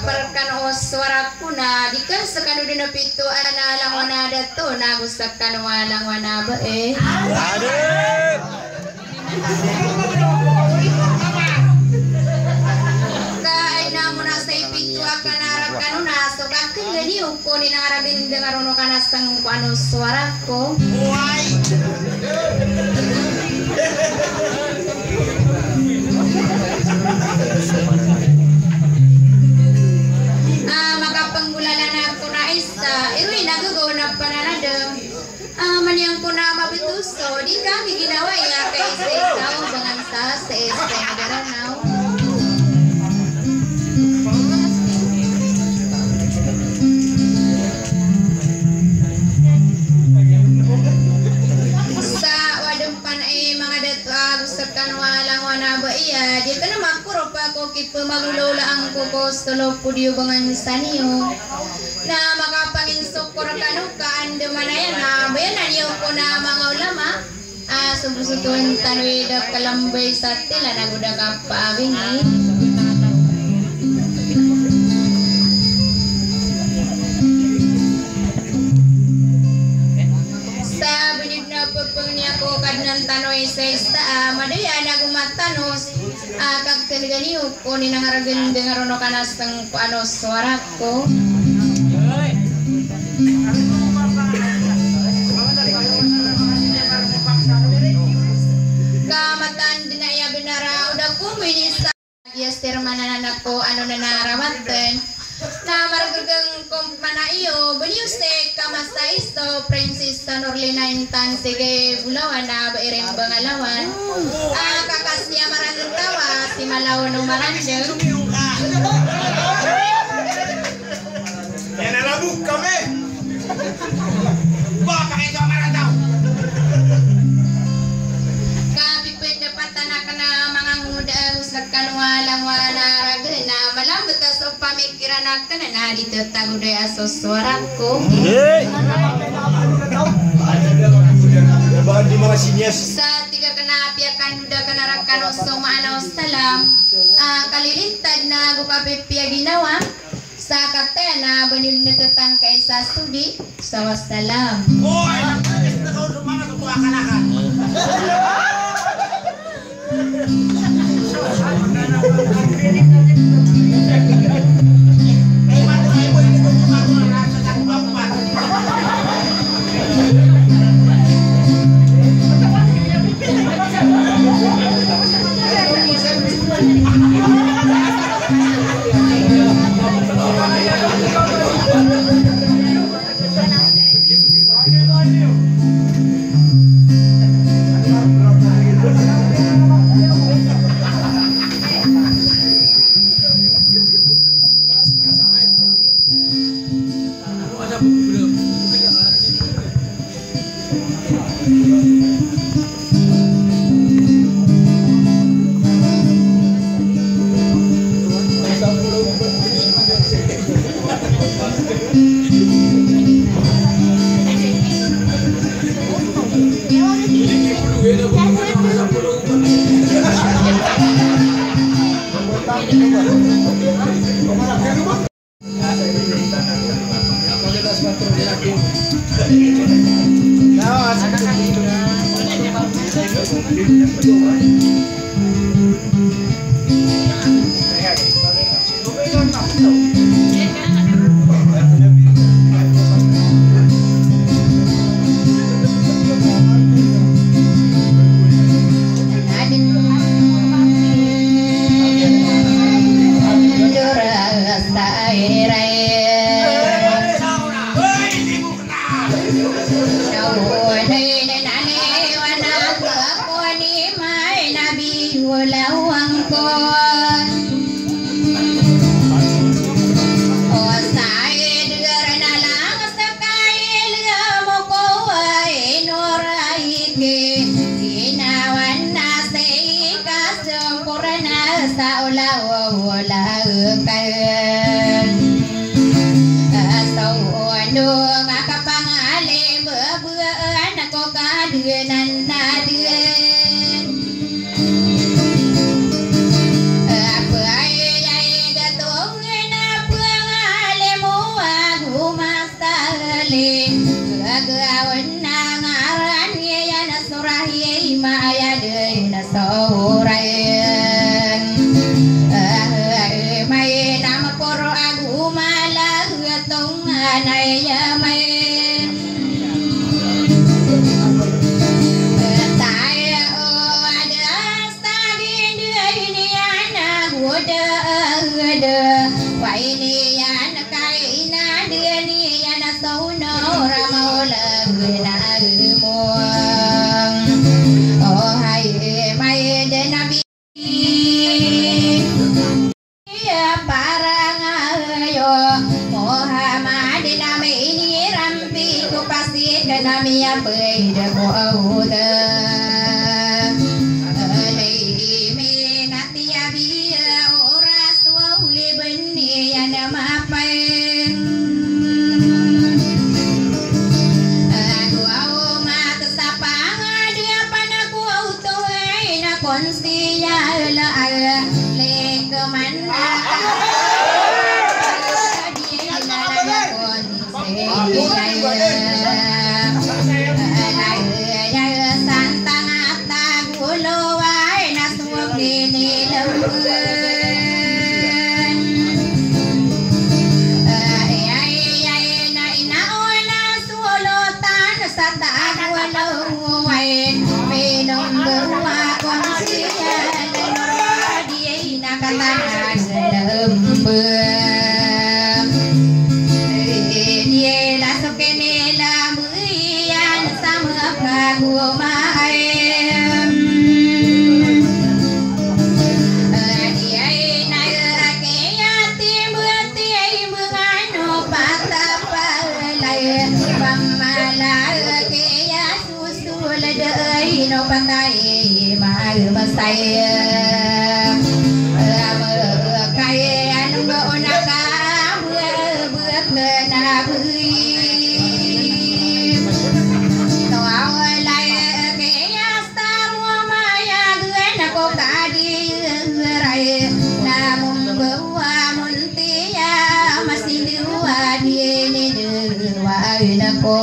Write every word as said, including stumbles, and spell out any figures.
Pd rkano o sowara ko na di kn skano dn pito a langowan a dato nago skano a langowan a bai. Ka aya na mona sa ipito akn a rkano na so kakn dn iyo ko ninang a ragn dn a roo kano a sangkoan o sowara ko. Ah, makapanggolalan ako na isa, iroy na gagaw na pananadm. Ah, maniyang ko na mabtoso, di ka giginawai a kaisa-isa o bangan sa, sa isa i Daranaw. Sa wadn pan i manga dato ago skano a langowan a bai a, di kn makorop ako ki pmagolawlaan ko ko stolo podi o bangan sa niyo. Na makapanginsokor kano ka andamanaya na bayanan iyo ko na manga ulama. Ah, so bosoton tano i da kalambay sa tila nago da kapaawini. Sa bnid na pphangni ako Kadnan tano i isa-isa, ah, madaya nago matanos. Ah, kakn dn iyo ko ninang a ragn dn a roo kano a sangkoan o sowara ko. Ka mataan dn a aya bnar a o da ko minisa. Iya sir mananap ko ano na narawatan. Na margageng ko mana iyo, bani iyo sek ka masa iso, Princess sa Norlina intan sige bulawan na ba irin bangalawan. Ah, kakas niya maranggawa, si Malaw no Marandeng. Yan na labog kami. Ba, pakita ang marandaw. Kapipen dapat anak na manganguda, usag kanwa, langwa na ragana, malambot a so pamik- Kiran akn na di tatago daya so sowara ko. Hey! Sa tig akn a piyakandoda akn a rakano so maana o salam. Ah, kalilintad nago kapipiya ginawa. Sa kataya na bani na tatangkay sa sudi. Sa wassalam. Sa olaw, olaw ka. Sa ono nga kapangalebebaan ko ka dn a nadn. Apa ay, ay, gatong na Tawrayan. Ay, may na maporo ago mala, tonganay a may. Tayo, o, adas, tagin, dai niyan ago da, da. Way niyan kaina, dai niyan a sono, ramaw lagna agmo. O, hay, may da nabi. Iya, parang ayo, Muhammad na may inirampi ko pasi ka na miyapay da ko awda. Alay minati abiya oras wa uli bani ya na mapay. Ago aw mat sa pangadi a panako aw taway na konsiya la a likoman na ka. Di na la konsiya. Ala ya santang at ago loway na suwag ini lembun. Ay, ay, ay, na inaon a solotan sa tago loway. Pinombewa konsiya lalo di ay nakatanan lembun. Di ay lasok ini lembun. Iyan sa makagomaen. Di ay na kiyatimbati ay mengano patapalay. Pamala kiya susul da ay no patay magmasay. Amekay ano ba onaka buat na bui. Tawalay kiyas tamo maya gana ko kadiray. Namumbawa muntiya masinduwa dini duwa na ko.